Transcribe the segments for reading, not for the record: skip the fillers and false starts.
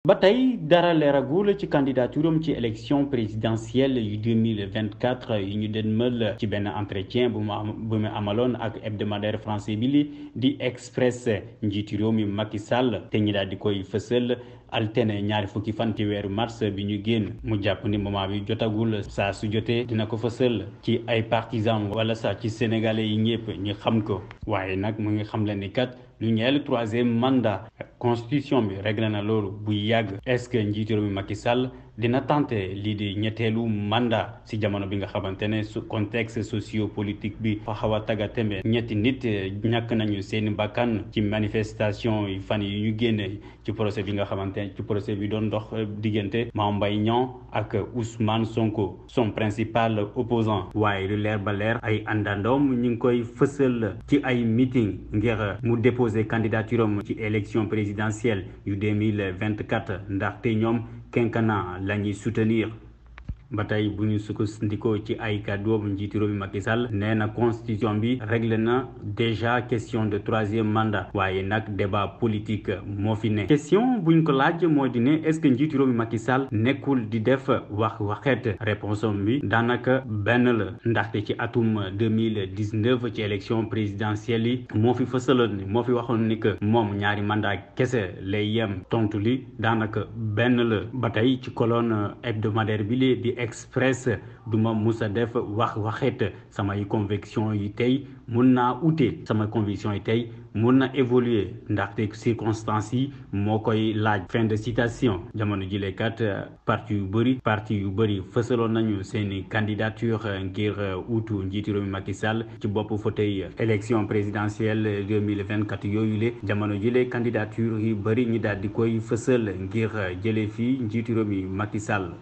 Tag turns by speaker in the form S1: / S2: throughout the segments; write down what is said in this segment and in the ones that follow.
S1: ba tey dara leeragul ci candidature am ci élection présidentielle yu 2024 yu ñu dënmal ci benn entretien bu mu amaloon ak hebdomadaire français bi li di Express njiitu réew mi Macky Sall te ñi daal di koy fësal altine ñaari fukki fan ci weeru mars bi ñu génn mu jàpp ni moment bi jotagul saa su jotee dina ko fësal ci ay partisans wala sax ci sénégalais yi ñëpp ñi xam ko waaye nag mu ngi xam leen ni kat lu ñeel troisième mandat constitution bi réglé na loolu bu yàgg est-ce que njiitu réew mi Macky Sall dina tenté lii di ñetteelu mandat si jamono bi nga xamante ne su contexte socio-politique bi fa xaw a tagga tembe ñetti nit ñàkk nañu seeni bakkan ci manifestation yi fan yi ñu génne ci procès bi nga xamante ne ci procès bi doon dox diggante Mame Mbaye Niang ak Ousmane Sonko son principal opposant waaye lu leer ba leer ay àndandoom ñu ngi koy fësal ci ay meeting ngir mu déposer candidature am ci élection présidentielle yu 2024 ndaxte ñoom quinquennat la ñuy soutenir ba tey bu ñu sukkandikoo ci ay kàddoom njiitu réew mi Macky Sall nee na constitution bi réglé na déjà question de troisième mandat waaye nag débat politique moo fi ne question buñ ko laaj moo di ne est-ce que njiitu réew mi Macky Sall nekkul di def waxeet réponse bi daanaka benn la ndaxte ci atum 2019 ci élection présidentielle yi moo fi fësaloon ni moo fi waxoon ni que moom ñaari mandat kese lay yem tontu li daanaka benn la ba tey ci colonne hebdomadaire bi li di Express duma musa def waxeet samay conviction yi tey mun naa ute samay conviction yi tey mun na évoluer ndaxte circonstances yi moo koy laaj fin de citation jamono jilekat parti yu bëri fësaloon nañu seeni candidature ngir utu njiitu réew mi Macky Sall ci bopp fauteuil élection présidentielle 2024 yooyu le jamono jile candidature yu bëri ñi daal di koy fësal ngir jële fii njiitu réew mi Macky Sall.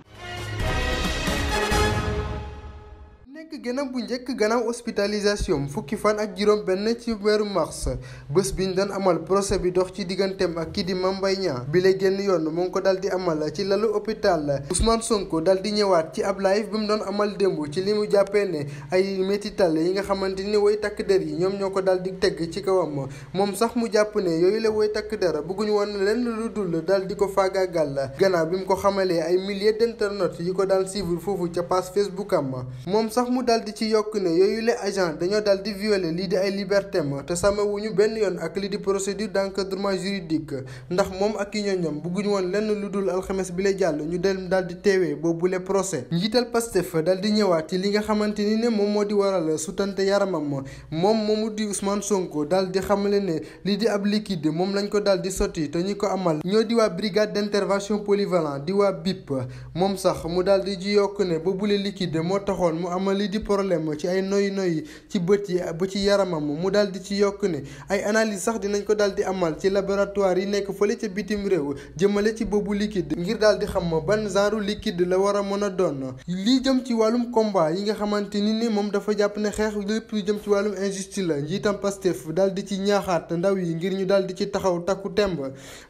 S2: gënam bu njëkk gannaaw hospitalisation fukki fan ak juróom benn ci weeru mars bés biñ doon amal procès bi dox ci digganteem ak kii di Mame Mbaye Niang bi la génn yoon mu ngi ko dal di amal ci lalu hôpital Ousmane Sonko dal di ñëwaat ci ab live bi mu doon amal démb ci li mu jàppee ne ay métital yi nga xamante ni way takk der yi ñoom ñoo ko dal di teg ci kawam moom sax mu jàpp ne yooyu la way takk der bëgguñu woon lenn lu dul dal di ko faagaagal gannaaw bi mu ko xamalee ay milliers d'internautes yi ko daan suivre foofu ca page Facebook am moom sax mu dal di ci yokk ne yooyu les agents dañoo dal di violer lii di ay liberté ma te sàmmewuñu benn yoon ak lii di procédure d'encadrement juridique ndax moom ak i ñooñam bëgguñu woon lenn lu dul alxames bi la jàll ñu dem dal di teewee boobule procès njiital Pastef dal di ñëwaat ci li nga xamante ni ne moom moo di waral sutante yaramam moom moomu di Ousmane Sonko dal di xamle ne lii di ab liquide moom lañ ko dal di sotti te ñi ko amal ñoo di waa brigade d'intervention polyvalent di waa BIP moom sax mu dal di ji yokk ne boobule liquide moo taxoon mu amal lii di problème ci ay noy ci bët yi ba ci yaramam mu daal di ci yokk ne ay analyse sax dinañ ko daal di amal ci laboratoire yi nekk fële ca bitim réew jëmale ci boobu liquide ngir daal di xam ban genre liquide la war a mën a doon lii jëm ci wàllum combat yi nga xamante ni moom dafa jàpp ne xeex lépp lu jëm ci wàllum injustice la njiitam Pastef daal di ci ñaaxaat ndaw yi ngir ñu daal di ci taxaw takku temb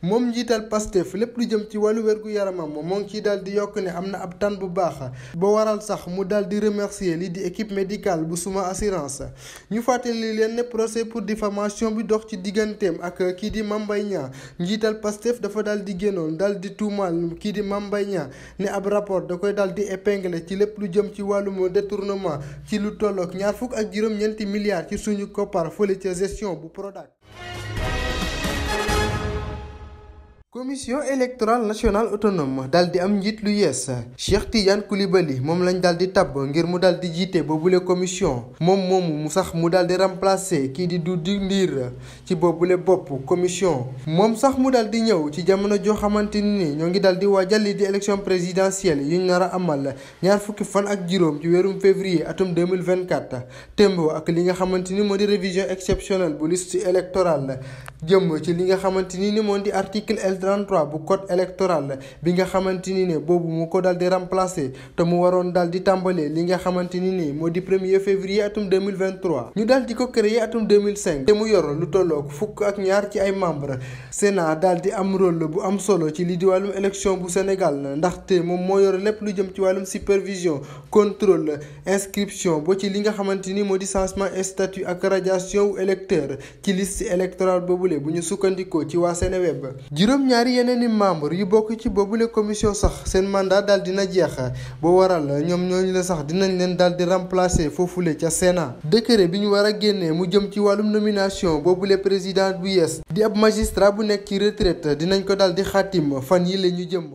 S2: moom njiital Pastef lépp lu jëm ci wàllu wérgu yaramam moo ngi ciy daal di yokk ne am na ab tan bu baax ba waral sax mu daal di remercier lii di équipe médicale bu suma assurance ñu fàttali leen ne procès pour diffamation bi dox ci digganteem ak kii di Mame Mbaye Niang njiital Pastef dafa daal di génnoon daal di tuumaal kii di Mame Mbaye Niang ne ab rapport da koy daal di épingler ci lépp lu jëm ci wàllum détournement ci lu tollook ñaar fukk ak juróom-ñeenti milliards ci suñu koppar fële ca gestion bu Prodac. commission électorale nationale autonome daal di am njiit lu yees Cheikh Tidiane Coulibaly moom lañ daal di tabb ngir mu daal di jiite boobule commission moom moomu mu sax mu daal di remplacer kii di Doudou Ndir ci boobule bopp commission moom sax mu daal di ñëw ci jamono joo xamante ni ñoo ngi daal di waajal li di élection présidentielle yuñ nar a amal ñaar fukki fan ak juróom ci weerum février atum 2024 témboo ak li nga xamante ni moo di révision exceptionnelle bu liste électorale jëm ci li nga xamante ni moo di article L33 bu code électoral bi nga xamante ni ne boobu mu ko dal di remplacer te mu waroon dal di tàmbalee li nga xamante ni moo di 1er février atum 2023 ñu dal di ko créer atum 2005 te mu yor lu tollook fukk ak ñaar ci ay membres Sénat dal di am rôle bu am solo ci li di wàllum élection bu Sénégal ndaxte moom moo yor lépp lu jëm ci wàllum supervision contrôle inscription ba ci li nga xamante ni moo di changement statut ak radiation wu électeur ci liste électorale boobu boobule bu ñu sukkandikoo ci waa Seneweb. juróom-ñaari yeneen i membre yu bokk ci boobule commission sax seen mandat daal dina jeex boo waral ñoom ñooñu la sax dinañ leen daal di remplacer foofule ca Sénat. décret bi ñu war a génnee mu jëm ci wàllum nomination boobule président bu yees di ab magistrat bu nekk ci retraite dinañ ko daal di xaatim fan yi la ñu jëm.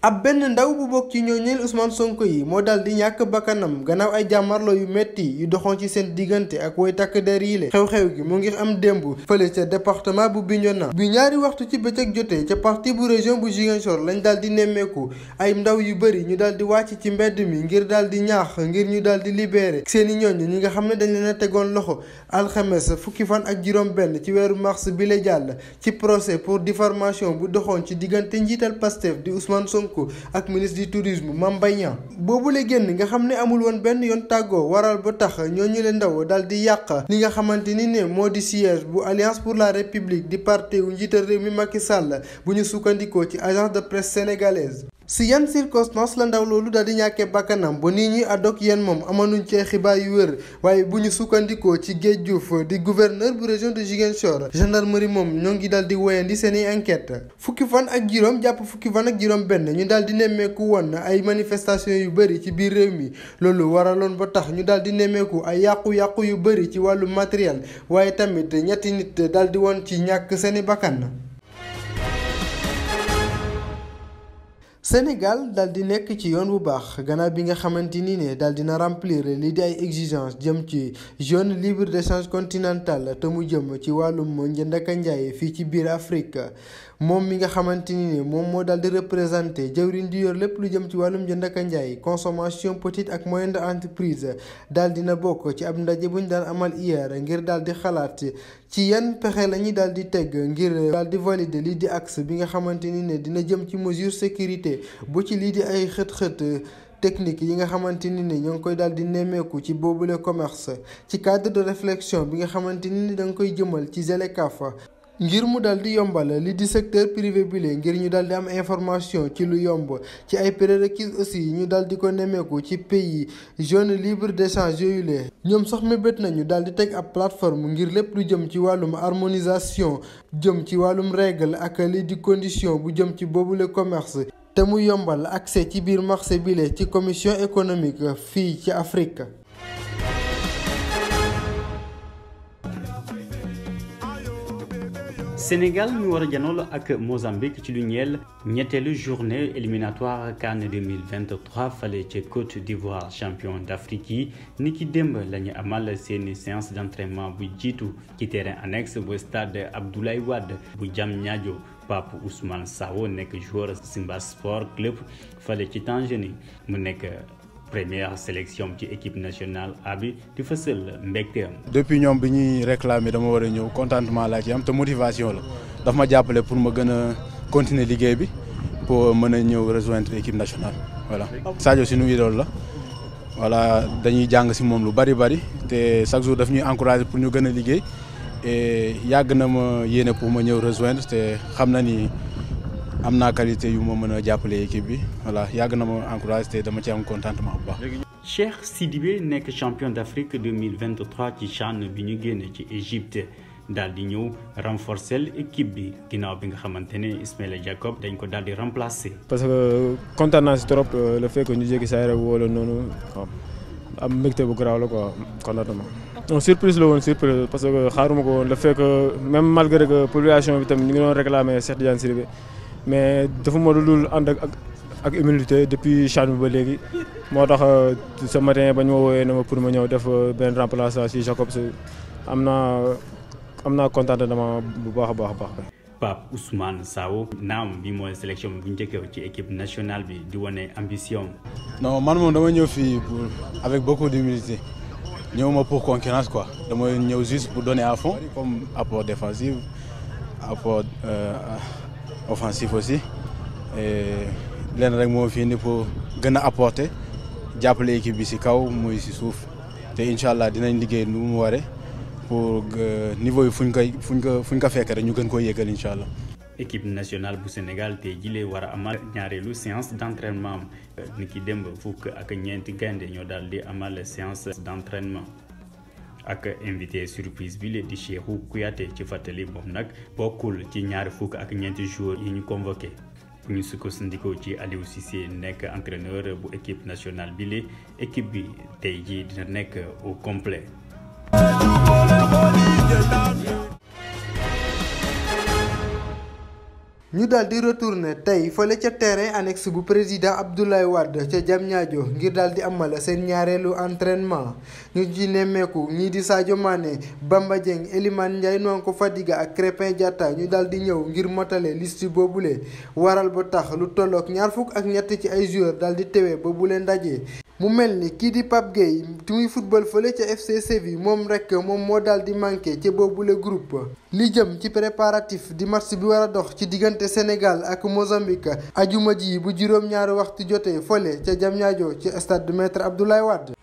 S2: ab benn ndaw bu bokk ci ñooñeel Ousmane Sonko yi moo daal di ñàkk bakkanam gannaaw ay jàmmarloo yu metti yu doxoon ci seen diggante ak way takk der yi le xew-xew gi mu ngi am démb fële ca département bu Bignona bi ñaari waxtu ci bëccëg jotee ca partie bu région bu Ziguinchor lañ daal di nemmeeku ay ndaw yu bëri ñu daal di wàcc ci mbedd mi ngir daal di ñaax ngir ñu daal di libéré seeni ñooñ ñi nga xam ne dañ leen a tegoon loxo alxames fukki fan ak juróom-benn ci weeru mars bi la jàll ci procès pour diffamation bu doxoon ci diggante njiital Pastef di Ousmane Sonko ak ministre du tourisme Mame Mbaye Niang boobu la génn nga xam ne amul woon benn yoon tàggoo waral ba tax ñooñu leen ndaw daal di yàq li nga xamante ni ne moo di siège bu Alliance pour la République di parti wu njiital réew mi Macky Sall bu ñu sukkandikoo ci agence de presse sénégalaise. si yan circonstance la ndaw loolu daal di ñàkkee bakkanam ba nit ñi àddoog yéen moom amanuñ cee xibaar yu wér waaye bu ñu sukkandikoo ci Géej Diouf di gouverneur bu région de Ziguinchor gendarmerie moom ñoo ngi daal di wéyandi seen i enquête fukki fan ak juróom jàpp fukki fan ak juróom benn ñu daal di nemmeeku woon ay manifestation yu bëri ci biir réew mi loolu waraloon ba tax ñu daal di nemmeeku ay yàqu-yàqu yu bëri ci wàllu matériel waaye tamit ñetti nit daal di woon ci ñàkk seen i bakkan. Sénégal daal di nekk ci yoon bu baax gannaaw bi nga xamante ni ne daal dina remplir lii di ay exigences jëm ci zone libre d'échange continentale te mu jëm ci wàllum njënd ak njaay fii ci biir Afrique moom mi nga xamante ni ne moom moo daal di représenté jawriñ di yor lépp lu jëm ci wàllum njënd ak njaay consommation petite ak moyenne entreprise daal dina bokk ci ab ndaje bu ñu daan amal hier ngir daal di xalaat ci yan pexe la ñuy daal di teg ngir daal di valider lii di axe bi nga xamante ni ne dina jëm ci mesure sécurité bu ci lii di ay xët-xët technique yi nga xamante ni ne ñoo ngi koy daal di nemmeeku ci boobule commerce ci cadre de réflexion bi nga xamante ni da nga koy jëmal ci ZLECAf ngir mu daal di yombal li di secteur privé bi le ngir ñu daal di am information ci lu yomb ci ay prérequis aussi ñu daal di ko nemmeeku ci pays zone libre d'échange yooyu le ñoom sax mébét nañu daal di teg ab plateforme ngir lépp lu jëm ci wàllum harmonisation jëm ci wàllum règle ak li di condition bu jëm ci boobule commerce te mu yombal accès ci biir marché bile ci commission économique fii ci Afrique.
S1: Sénégal mi war a janool ak Mozambique ci lu ñeel ñetteelu journée éliminatoire CAN 2023 fale ca Côte d'Ivoire champion d'Afrique yi ni ki démb la ñu amal seeni séance d'entraînement bu jiitu ci terrain annexe bu stade Abdoulaye Wade bu Diamniadio. Pape Ousmane Sawo nekk joueur Simba Sport Club fale ci Tanzanie mu nekk première sélection ci équipe nationale A bi di fësal mbégteem.
S3: depuis ñoom bi ñuy réclamer dama war a ñëw contentement laa ci am te motivation la daf ma jàppale pour ma gën a continuer liggéey bi pour mën a ñëw rejoindre équipe nationale voilà. Sadio suñu idole la voilà dañuy jàng si moom lu bari te chaque jour daf ñuy encourager pour ñu gën a liggéey et yàgg na ma yéene pour ma ñëw rejoindre te xam na ni. am naa qualité yu ma mën a jàppale équipe bi voilà yàgg na ma encouragé te dama ci am contentement bu baax.
S1: Cheikh Sidibé nekk champion d'Afrique 2023 ci CHAN bi ñu génne ci Égypte daal di ñëw renforcer équipe bi ginnaaw bi nga xamante ne Ismaïla Jacob dañ ko daal di remplacer.
S4: parce que kontaan naa si trop le fait que ñu jékki saa rek woo la noonu am mbégte bu garaaw la quoi contentement. non surprise la woon surprise parce que xaaruma ko woon le fait que même malgré que population bi tamit ñu ngi doon réclamer Cheikh Tidiane Sidibé mais dafa ma dul ànd ak humilité depuis CHAN bi ba léegi moo tax ce matin ba ñu ma woowee na ma pour ma ñëw def benn remplaçant si Jacob am naa contentement bu baax a baax.
S1: Pape Ousmane Sawo naam bi mooy sélection bu njëkk ci équipe nationale bi di wane ambition.
S3: non man moom dama ñëw fii pour avec beaucoup d'humilité ñëw ma pour concurrence quoi dama ñëw juste pour donner à fond comme apport défensif apport offensif aussi et leen rek moo fi indi pour gën a apporter jàppale équipe bi ci kaw muy ci suuf te incha allah dinañ liggéey nu mu waree pour niveau yi fuñ ko fekk rek ñu gën koo yëgal incha allah.
S1: équipe nationale bu Sénégal tey jii war a amal ñaareelu séance d'entraînement ni ki démb fukk ak ñeenti gaynde ñoo daal di amal séance d'entraînement ak invité surprise bi di Cheikhou Kouyaté ci fàttali moom nag bokkul ci ñaari fukk ak ñeenti joueurs yi ñu convoqué. bu ñu sukkandikoo ci Aliou Cissé nekk entraîneur bu équipe nationale bi li équipe bi tey jii dina nekk au complet.
S2: ñu daal di retourner tey fële ca terrain annexe bu président Abdoulaye Wade ca Diamniadio ngir daal di amal seen ñaareelu entraînement ñu ci nemmeeku ñii di Sadio Mané Bamba Dieng Elimane Ndiaye Nwanko Fadiga ak Krépin Diatta ñu daal di ñëw ngir motale liste boobule waral ba tax lu tollook ñaar fukk ak ñett ci ay joueurs daal di teewee boobule ndaje. mu mel ni kii di Pape Gueye ti muy football fële ca FC Séville moom moo daal di manqué ca boobule groupe. li jëm ci préparatif di match bi war a dox ci diggante Sénégal ak Mozambique ajuma ji bu juróom-ñaari waxtu jotee fële ca Diamniadio ci stade Maître Abdoulaye Wade.